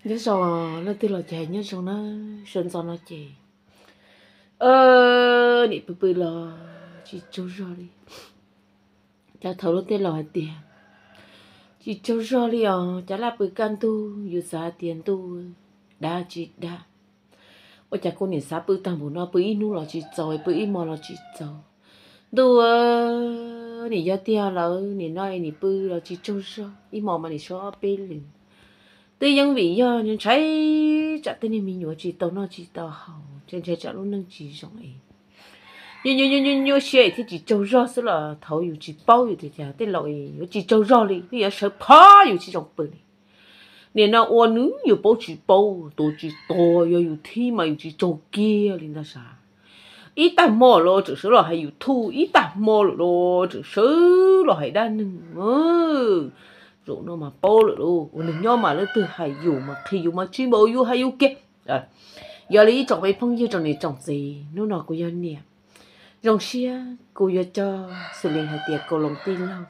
Nyob zoo, leej twg los ces nyob zoo na. Sawv ntxov no ces nim pw pw los tsis tsaug zog li. Cas thaum lub tej laus hais tias tsis tsaug zog li os, cas laj pw kaj ntug yus xav hais tias ntuj, dag tsis dag. Ua cas kuv niam xav pw tag npaum no, pw ib hnub los tsis txaus, pw ib hmo los tsis txaus. Ntuj, nim yog tiag lawm, nim no nim pw los tsis tsaug zog, ib hmo mas nim so ob peb lwm. Twb yeej vim yog ntshai tsam tej niag me nyuam tsis tau noj tsis tau haus, ntshai tsam lub neej tsis zoo es nyuaj nyuaj nyuaj nyuaj siab thiaj tsis tsaug zog xwb los thaum yus tsis paub yus tias cas tej laus yuav tsis tsaug zog li, yuav sawv phab yus tsis zoo pw li. Nim no ua nws yus paub tsis paub, tua tsis tua, yog yus thib mas yus tsis tsaug kiag li ntag sav. Ib tag hmo los tseem sawv los hais YouTube, ib tag hmo lawm los tseem sawv los hais dab neeg. Zaum no mas paub lawm lauj, ua neeg nyob mas leej twg hais yus mas qhia yus mas tsis npaum yus hais yus kiag. Yog li ib tsoom me phooj ywg tsoom niam tsoom txiv, hnub no kuv yog niam, zoo siab kuv yuav coj xws li hais tias Kaus Loos tij laug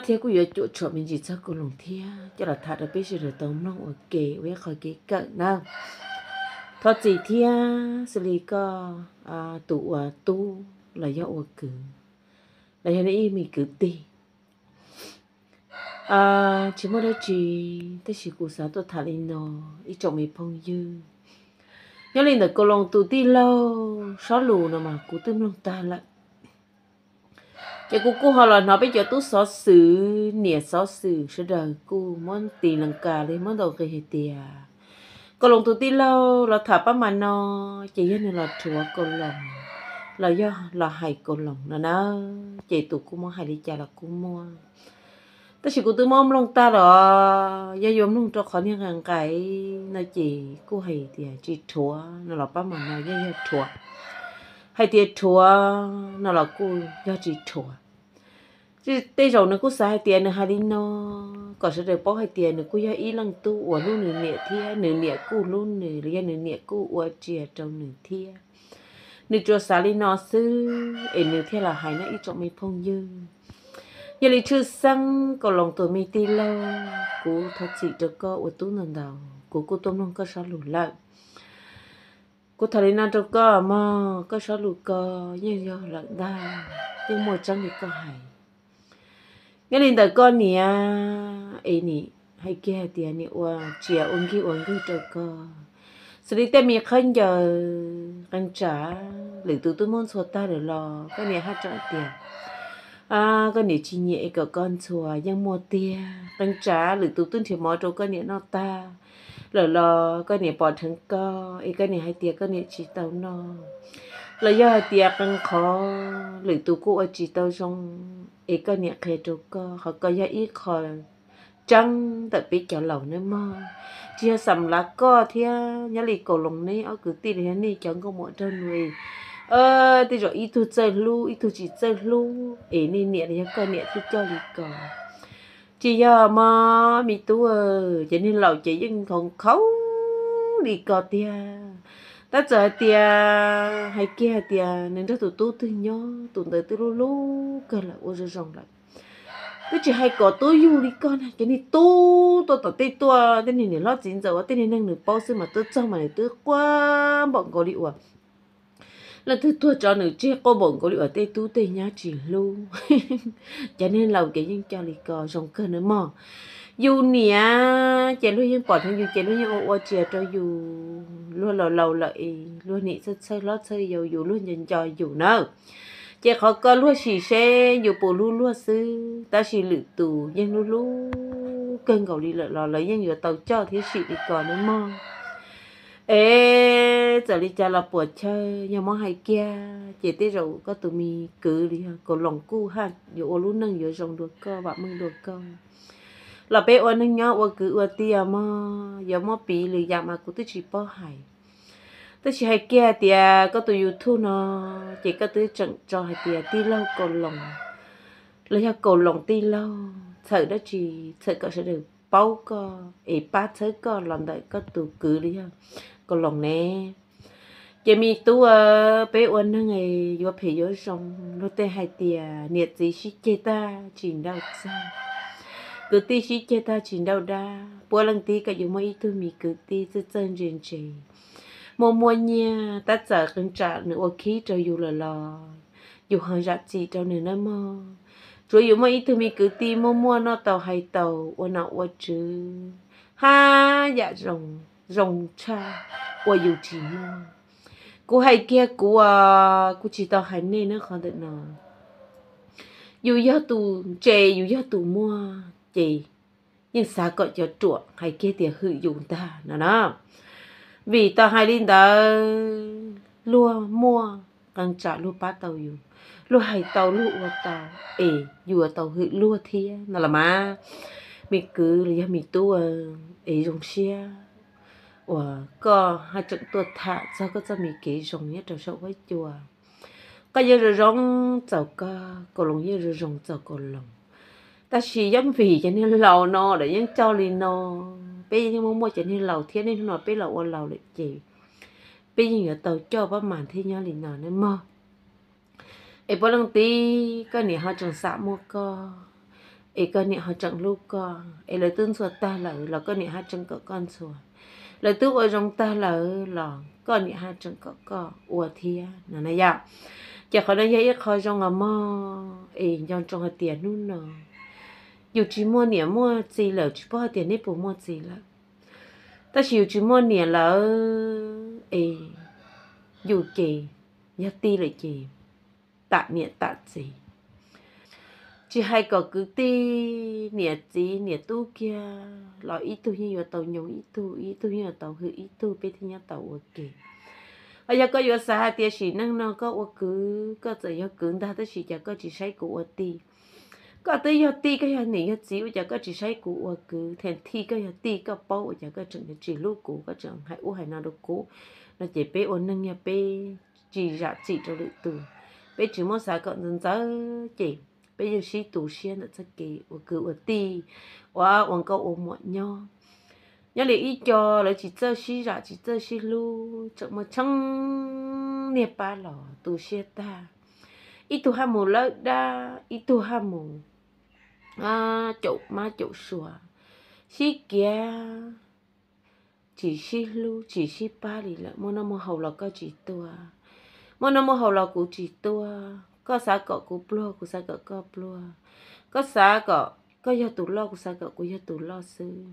thiab kuj yuav cuam tshuam me ntsis txog Kaus Loos thiab coj los tham rau peb sawv daws tau mloog ua ke ua ib qho kev kawm na. Thov txim thiab xws li koj tus ua tub los yog ua kwv los yog nej ib me kwv tij, tsis muaj dab tsi, tab sis kuv xav tuaj tham li no, ib tsoom me phooj ywg. Nyob li ntawm Kaus Loos tus tij laug Sob Lus no mas kuv twb mloog tag lawm. Ces kuv kuj ho los hnov peb cov tub xov xwm, niam xov xwm sawv daws kuj muab tis lees kas li muab ntaus nqi hais tias Kaus Loos tus tij laug los tham pab mas no, ces yog nws los rhuav Kaus Loos los yog los hais Kaus Loos no na. Ces tus kuj muab hais li cas los kuj muaj. Tab sis kuv twb muab mloog tag los, yog yuav mloog rau qhov niag nqais nqais no ces kuj hais tias tsis rhuav no los pab mas no yog yog rhuav, hais tias rhuav no los kuj yog tsis rhuav. Tej zaum nws kuj xav hais tias nws hais li no kom sawv daws paub hais tias nws kuj yog ib leej tub uas hlub nws niam thiab nws niam kuj hlub nws los yog nws niam kuj ua tsias rau nws thiab. Nws tsuas xav li no xwb es nws thiaj los hais no ib tsoom me phooj ywg. Yog li tshwj xeeb Kaus Loos tus me tij laug, kuv thov txim rau koj ua tub ntau ntau, kuv kuj tuaj mloog koj Sob Lus lawm. Kuv tham li no rau koj mog, koj Sob Lus ko yeej yog lawm ntag, yeej muaj tseeb li koj hais. Nyob li ntawm koj niam es nim hais kiag hais tias nim ua tsias ua nkig ua nkig rau koj, xws li tej me khaub ncaws qee tsam lwm tus twb muab ntxhua tag lawm los koj niam haj tseem tias koj niam tsis nyiam es kom koj ntxhua, yeej muaj tiag. Qee tsam lwm tus twb nrhiav mov rau koj niam noj tag lawm los koj niam pom dheev koj es koj niam hais tias koj niam tsis tau noj, los yog hais tias qee qhov lwm tus kuj ua tsis tau zoo es koj niam qhia rau koj, qhov ko yog ib qho tseeb ntawm peb cov laus nawb mog. Tsis yog xam lav koj thiab nyob li Kaus Loos neb ob kwv tij los yog nej cov nkauj muam nraug nus, tej zaum ib tug txawj hlub ib tug tsis txawj hlub es nej niam los yog koj niam thiaj coj li ko. Tsis yog mog me tub, ces niag laus ces yeej nkhaus nkhaus li ko tiag. Tab txawm hais tias, hais kiag hais tias nws nrog tus tub twg nyob, tus ntawd twb lub lub kawg lawm ua zoo zoo lawm. Twb tsis hais kom tub yug li koj na, ces niag tub tuaj tom tej tuaj, tej niag niam hlob txiv ntxawm uas tej niag neeg nws paub xwb mas tuaj txog mas nws twb quaj npaum nkaus li uas leej twg tuag tso nws tseg, quaj npaum nkaus li uas tej tub tej nyab tsis hlub. Cov niag laus ces yeej coj li ko zoo kawg na mog. Yus niam ces luag yeej pom dheev yus ces luag yeej ua ua tsias rau yus, luag laus laus lawm es luag nim txhawj txhawj hlob txhawj yau yus, luag nco nco yus na. Ces qhov ko luag sim seb yus puas hlub luag xwb, tab sis lwm tus yeej hlub hlub kawg nkaus li lawm los lawv yeej yuav tau coj thiab sim li ko na mog. Es txawm li cas los puas chawj, yog muab hais kiag ces tej zaum koj tus me kwv li yog Kaus Loos kuj haj yuav ua lub neej yuav zoo dua koj, vam meej dua koj. Los peb ua neej nyob ua kwv ua tij mog, yuav muab piv lwm yam mas kuv twb tsis paub hais. Tab sis hais kiag hais tias koj tus YouTube no ces koj twb tseem tso hais tias tij laug Kaus Loos los yog Kaus Loos tij laug, txhawm dab tsi? Txhawm kom sawv daws paub koj es pab txhawb koj los ntawm koj tus kwv li yog Kaus Loos ne. Ces me tub, peb ua neeg yuav phem yuav zoo, luag tej hais tias niam txiv sib ceg tag tsis nrauj txag. Kwv tij sib ceg tag tsis nrauj dab, puav leej tib kom yus muaj ib tug me kwv tij txawj txawj ntse ntse, muaj muaj nyiaj, tab txawm qee tsam nws ua khib rau yus lawm los yus ho zam txim rau nws nawb mog. Tsuav yus muaj ib tug me kwv tij muaj muaj noj tau hais tau, ua nom ua tswv, haj yam zoo, zoo tshaj uas yus tsis muaj. Kuv hais kiag kuv, kuv tsis tau hais nej nawb qhov ntawm no. Yus yog tus ntse, yus yog tus muaj ces yeej xav kom cov ruam hais kiag tias hwm yus ntag no na. Vim tau hais li ntawd, luag muaj qee tsam luag pab tau yus, luag hais tau luag ua tau, es yus yuav tau hwm luag thiab no los mas. Me kwv los yog me tub, es zoo siab uas koj haj tseem tuaj tham txog koj txoj me kev zoo nyob rau saum huab cua. Koj yeej zoo zoo txaus koj, Kaus Loos yeej zoo zoo txaus Kaus Loos. Tab sis yog vim cov niag laus no lawv yeej coj li no, peb yeej muaj muaj cov niag laus thiab, niaj hnub no peb los ua laus lawm ces peb yeej yuav tau coj pab mas thiab nyob li no nawb mog. Es puav leej tib koj niam ho tseem xav muaj koj, es koj niam ho tseem hlub koj, es lawv twb ntxhua tag lawm los koj niam haj tseem kom koj ntxhua, lawv twb ua zoo tag lawm los koj niam haj tseem kom koj ua thiab no na yom. Ces qhov no yog ib qho zoo os mog, es nco ntsoov hais tias hnub no yus tsis muaj niam muaj txiv lawm, tsis paub hais tias neb puas muaj txiv lawm, tab sis yus tsis muaj niam lawm es yus ces yog tij lawm ces tam niam tam txiv. Tsis hais kom kwv tij, niam txiv niam tub kiag los ib tug yeej yuav tau nyob ib tug, ib tug yeej yuav tau hwm ib tug, peb thiaj nyob tau ua ke. Los yog koj yuav xav hais tias sim neej no koj ua kwv, koj txawm yog kwv ntag tab sis cas koj tsis saib kuv ua tij? Koj twb yog tij, koj yog niam yog txiv, ua cas koj tsis saib kuv ua kwv? Thaum tij koj yog tij koj paub, ua cas koj tseem tsis hlub kuv, koj tseem hais ub hais no rau kuv? No ces peb ua neeg yog peb tsis zam txim rau lwm tus, peb tsis muab xav kom ntxawv ntxawv ces peb yeej sib tu siab ntawm txoj kev ua kwv ua tij, ua ua nkauj ua muam nyob. Nyob li ib co lawv tsis txawj sib zam tsis txawj sib hlub, tseem muaj tsheej niag pab los tu siab tag. Ib tug haj mus lawb dab, ib tug haj mus caum mab caum suav, sib kiav, tsis sib hlub tsis sib pab li lawm. Muaj noj muaj haus los koj tsis tuaj, muaj noj muaj haus los kuv tsis tuaj. Koj xav kom kuv pluag, kuv xav kom koj pluag. Koj xav kom koj yog tus loj, kuv xav kom kuv yog tus loj xwb.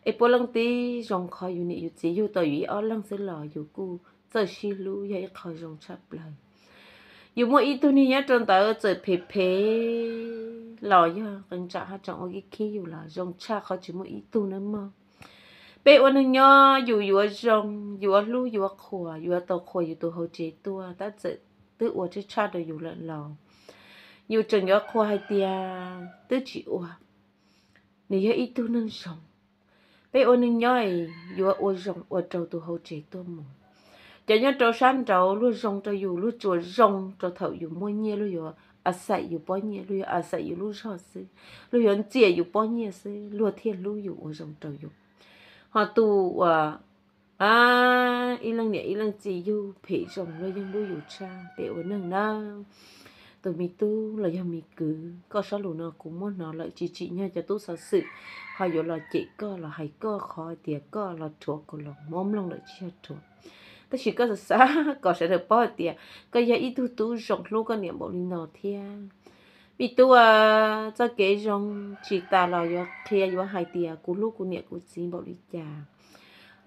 Es puav leej tib zoo qhov yus niam yus txiv yug tau yus ib ob leeg xwb los yus kuj txawj sib hlub, yog ib qho zoo tshaj plaws. Yus muaj ib tug niag nyob rau ntawd txawm phem phem los yog qee tsam haj tseem ua khib khib yus los zoo tshaj qhov tsis muaj ib tug nawb mog. Peb ua neeg nyob yus yuav zoo, yuav hlub yuav qhuas, yuav tau qhuas yus tus hauv tsev tuaj, tab txawm twb ua tshaj tshaj rau yus lawm los yus tseem yuav qhuas hais tias twb tsis ua. Nws yog ib tug neeg zoo. Peb ua neeg nyob es yuav ua zoo ua rau tus hauv tsev tuaj mus. Cov nyob rau sab nraud luag zoo rau yus, luag tsuas zoo rau thaum yus muaj nyiaj, luag yuav a xaim yus pob nyiaj, luag yuav a xaim yus lub zog xwb, luag yuav ntxias yus pob nyiaj xwb luag thiaj hlub yus ua zoo rau yus. Ho tus uas ib leej niam ib leej txiv yug phem zoo luag yeej hlub yus tshaj. Peb ua neeg nawb, tus me tub los yog me kwv, koj sab lus no kuv muab hnov lawm tsis tsim nyog cov tub xov xwm ho yuav los cem koj los hais koj qhov tias koj los rhuav Kaus Loos, muab mloog lawm tsis yog rhuav. Tab sis koj xav xav kom sawv daws paub hais tias koj yog ib tug tub zoo hlub koj niam npaum li no thiab. Me tub, txoj kev zoo tsis tas los yuav qhia yuav hais tias kuv hlub kuv niam kuv txiv npaum li cas,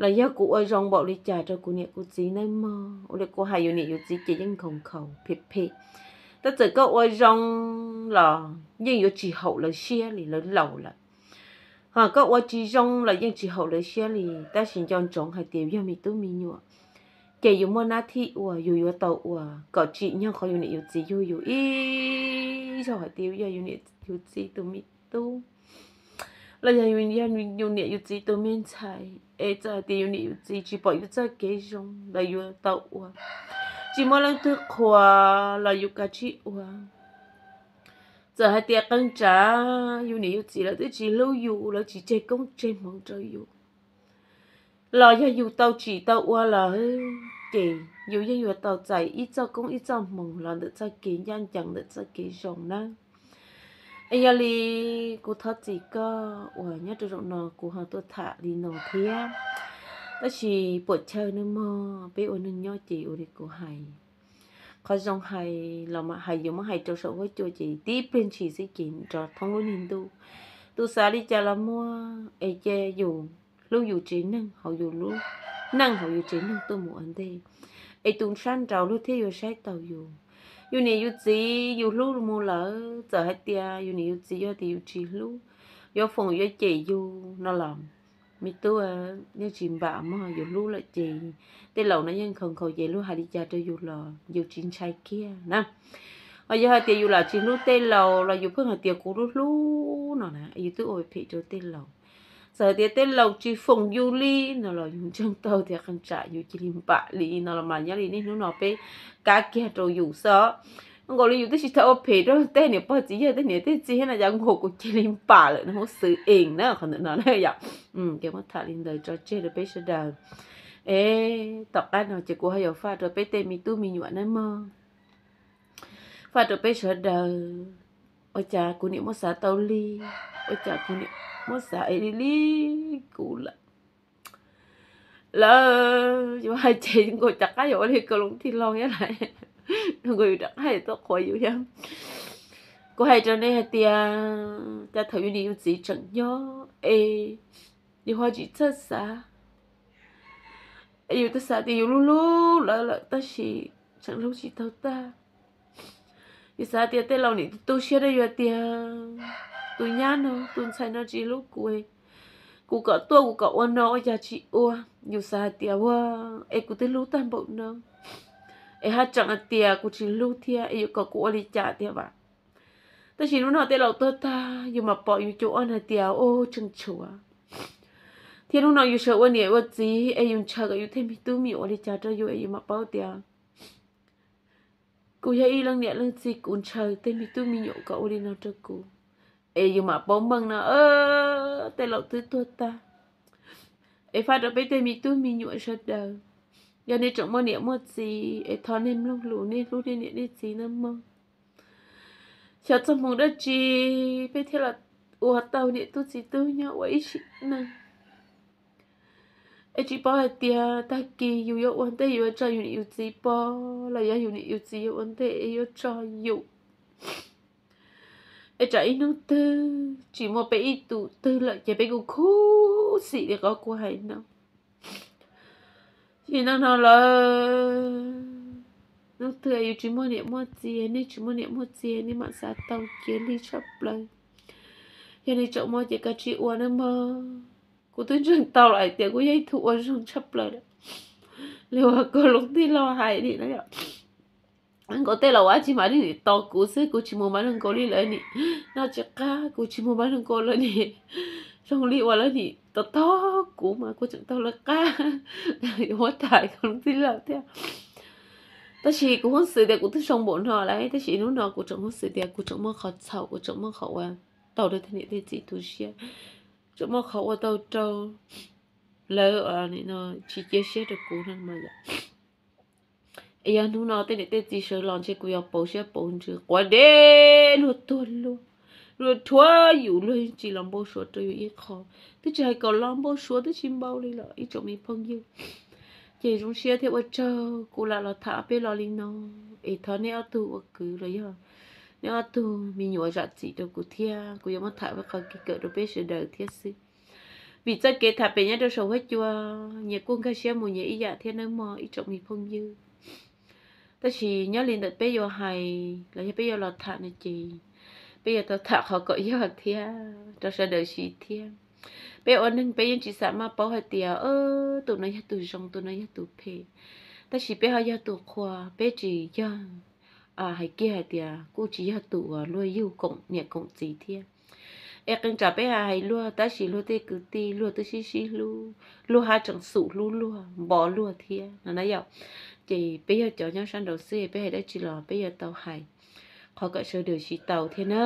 los yog kuv ua zoo npaum li cas rau kuv niam kuv txiv nawb mog. Ua li kuv hais yus niam yus txiv ces yeej nkhaus nkhaus phem phem, tab txawm koj ua zoo los yeej yuav tsis haum lawv siab li, lawv laus lawm. Ho koj ua tsis zoo los yeej tsis haum lawv siab li, tab sis nco ntsoov hais tias yog me tub me nyuam ces yus muaj nab thij ua, yus yuav tau ua kom tsim nyog qhov yus niam yus txiv yug yus ib zaug hais tias yog yus niam yus txiv tus me tub, los yog yus niam yus txiv tus me ntxhais, es txawm hais tias yus niam yus txiv tsis pom yus txoj kev zoo los yuav tau ua, tsis muaj leej twg qhuas los yus kav tsij ua. Txawm hais tias qee tsam yus niam yus txiv lawv twb tsis hlub yus, lawv tsis tseg koob tseg hmoov rau yus, los yog yus tau tsim tau ua lawm ces yus yeej yuav tau txais ib txoj koob ib txoj hmoov los ntawm txoj kev ncaj ncees, ntawm txoj kev zoo nawb. Es yog li kuv thov txim koj uas nyob rau zaum no kuv ho tuaj tham li no thiab. Tab sis puam chawj nawb mog, peb ua neeg nyob ces ua li kuv hais. Qhov zoo hais los mam hais, yuav muab hais rau saum huab cua ces tib pliag ntshis xwb ces nrov thoob lub niag ntuj. Tus xav li cas los muaj, es cia yus hlub yus tsev neeg hauv yus lub neej hauv yus tsev neeg tuaj mus ua ntej, es tus sab nraud luag thiaj yuav saib taus yus. Yus niam yus txiv yus hlub mus lawm, txawm hais tias yus niam yus txiv yog tias yus tsis hlub, yuav foom yuav cem yus no los, me tub, yeej tsis npam mog, yus hlub lawm ces tej laus no yeej nkhaus nkhaus ces luag hais li cas rau yus los yus tsis ntshai kiag na. Ho yog hais tias yus lam tsis hlub tej laus los yus pheej hais tias kuv hlub hlub no na, yus twb ua phem rau tej laus. Txawm hais tias tej laus tsis foom yus li no los yus ntseeg tau tias qee tsam yus cia li npam li no los mas nyob li niaj hnub no peb kab kiag rau yus xwb. Nkaus li yus twb tsis tau ua phem rau tej niam pog txiv yawg tej niam tej txiv thiab no cas nkaus kuv cia li npam lawm no, huv xwm ees na qhov ntawm no na yom. Ces muab tham li ntawd tso tseg rau peb sawv daws. Es tom qab no ces kuv ho yuav faj rau peb tej me tub me nyuam na mog. Faj rau peb sawv daws. Ua cas kuv niam muab xav tau li, ua cas kuv niam muab xav es li li kuv lawm. Lawv yuav hais ces nkaus rov qab yuav ua li Kaus Loos tij laug thiab lawm, nkaus yus rov qab yuav tuaj qhuas yus thiab. Kuv hais rau nej hais tias, cas thaum yus niam yus txiv tseem nyob es yus ho tsis txawj xav, es yus twb xav tias yus hlub hlub lawv lawm tab sis tseem hlub tsis tau tag. Yus xav tias tej laus niam tu siab rau yus tias tus nyab no tus ntxhais no tsis hlub kuv, kuv kom tuaj kuv kom ua no ua cas tsis ua. Yus xav hais tias ua, es kuv twb hlub tag npaum no, es haj tseem hais tias kuv tsis hlub thiab es yuav kom kuv ua li cas tiag vam. Tab sis hnub no tej laus tuag tag yus mam pom yus cov ua hais tias ua tseem tshuav. Thiab hnub no yus sawv ua niam ua txiv es yus ntshaw kom yus tej me tub me nyuam ua li cas rau yus es yus mam paub tias kuv yog ib leej niam leej txiv kuv ntshaw tej me tub me nyuam kom ua li no rau kuv. Es yus mam paub meej no, tej laus twb tuag tag. Es faj rau peb tej me tub me nyuam sawv daws, yog nej tseem muaj niam muaj txiv es thov nej mloog lus, nej hlub nej niam nej txiv nawb mog. Xyov txoj hmoov dab tsi peb thiaj los ua tau niam tub txiv tub nyob ua ib sim neej. Es tsis paub hais tias tag kis yus yuav ua ntej yus yuav tso yus niam yus txiv pov los yog yus niam yus txiv yuav ua ntej es yuav tso yus. Es tsam ib hnub twg tsis muaj peb ib tug twg lawm ces peb kuj khuv xim li qhov kuv hais no. Ces no no lawm, hnub twg yus tsis muaj niam muaj txiv, nej tsis muaj niam muaj txiv, nej mam xav tau cia li tshaj plaws. Yog nej tseem muaj ces kav tsij ua nawb mog. Kuv twb ntseeg tau lawm hais tias kuv yog ib tug ua zoo tshaj plaws lawm. Li uas Kaus Loos tij laug hais li na yom. Nkaus tej laus ua dab tsi mas li nim tos kuv xwb, kuv tsis mus mas zoo nkaus li lawv nim noj tsis qab, kuv tsis mus mas zoo nkaus lawv nim zoo li uas lawv nim tos tos kuv mas kuv tseem taug lawv qab. Yuav muab tham Kaus Loos tij laug thiab. Tab sis kuv hub xwm tias kuv twb zoo npaum no lawm, tab sis hnub no kuv tseem hub xwm tias kuv tseem muaj qhov txhaum, kuv tseem muaj qhov ua tau rau tej niam tej txiv tu siab, tseem muaj qhov ua tau rau lawv tsis cia siab rau kuv no mas yom. Es yog hnub no tej niam tej txiv sawv los ntshe kuv yuav pauv siab pauv ntsws quav deb luag tuag luag, luag rhuav yus, luag yeej tsis los npau suav rau yus ib qho. Twb tsis hais kom los npau suav twb tsis npau li lawm ib tsoom me phooj ywg. Ces zoo siab thiab ua tsaug kuv lam los tham peb lo li no. Es thov nej ob tug ua kwv los yog nej ob tug me nyuam zam txim rau kuv thiab, kuv yuav muab tham ua qhov kev kawm rau peb sawv daws thiab xwb. Vim txoj kev tham pem nyob rau saum huab cua, nyias kuj nkag siab mus nyias ib yam thiab nawb mog ib tsoom me phooj ywg. Tab sis nyob li ntawm peb yuav hais los yog peb yuav los tham no ces peb yuav tau tham qhov kom yog thiab rau sawv daws siv thiab. Peb ua neeg peb yeej tsis xam maj paub hais tias tus no yog tus zoo, tus no yog tus phem. Tab sis peb ho yog tus qhua, peb tsis yog, hais kiag hais tias kuj tsis yog tus uas luag yug koom niam koom txiv thiab. Es qee tsam peb hais hais luag tab sis luag tej kwv tij luag twb sib sib hlub, luag haj tseem xum hlub luag npo luag thiab no na yom. Ces peb yog cov nyob sab nraud xwb, peb hais dab tsi los peb yuav tau hais qhov kom sawv daws siv tau thiab na.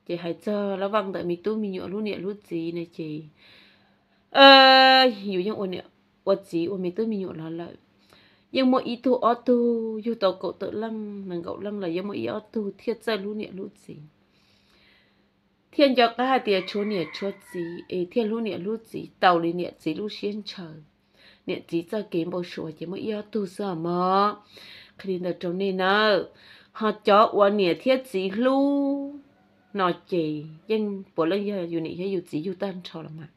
Ces hais txog laj vaj ntawm me tub me nyuam hlub niam hlub txiv no ces yus yeej ua niam ua txiv ua me tub me nyuam los lawm, yeej muaj ib tug ob tug yug tau kaum tawm leej nees nkaum leej los yeej muaj ib ob tug thiaj txawj hlub niam hlub txiv. thiaj nco qab hais tias tshuav niam tshuav txiv es thiaj hlub niam hlub txiv tau li niam txiv lub siab ntshaw. Niam txiv txoj kev npau suav ces muaj ib ob tug xwb os mog. Qhia li ntawd rau nej nawb. Ho cov uas niam thiab txiv hlub no ces yeej puav leej yog yus niam thiab yus txiv yug tag nrho los mas.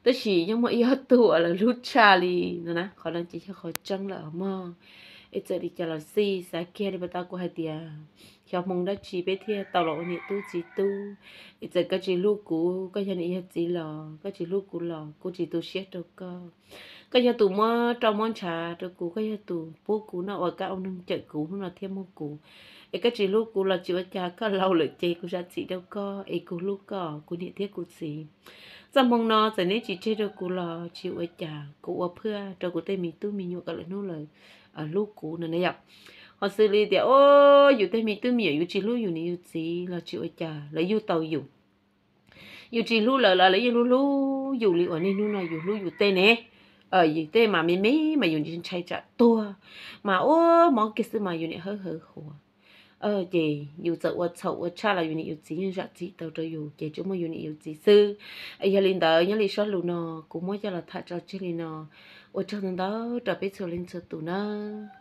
Tab sis yeej muaj ib ob tug uas lawv hlub tshaj li no na, qhov no ces yog qhov tseeb lawm os mog. Es txawm li cas los xij, xav kiag li pas tau kuv hais tias xyov hmoo dab tsi peb thiaj tau los ua niam tub txiv tub. Es txawm koj tsis hlub kuv, koj yog niam yog txiv los koj tsis hlub kuv los kuv tsis tu siab rau koj. Koj yog tus muab roj muab ntshav rau kuv, koj yog tus pub kuv noj ua kab ua noog cawm kuv hnub no thiab muag kuv. Es koj tsis hlub kuv los tsis ua cas, koj laus lawm ces kuv zam txim rau koj es kuv hlub koj, kuv niam thiab kuv txiv. Txoj hmoo no txawm neb tsis tseg rau kuv los tsis ua cas, kuv ua phaj rau kuv tej me tub me nyuam kom lawv hnub lawv hlub kuv no na yom. Ho xws li tias o, yus tej me tub me nyuam yus tsis hlub yus niam yus txiv los tsis ua cas, lawv yug tau yus. Yus tsis hlub lawv los lawv yeej hlub hlub yus li uas niaj hnub no yus hlub yus tej ne. Yus tej mas me me mas yus ntshai tsam tuag, mas ua mob kiag xwb mas yus niam hawb hawv huav. Ces yus txawm ua txhaum ua tshaj los yus niam yus txiv yeej zam txim tau rau yus, ces tsuas muaj yus niam yus txiv xwb. Yog li ntawd nyob li zaj lus no kuv muab coj los tham tso tseg li no. Ua tsaug ntau ntau rau peb txhua leej txhua tus nawb.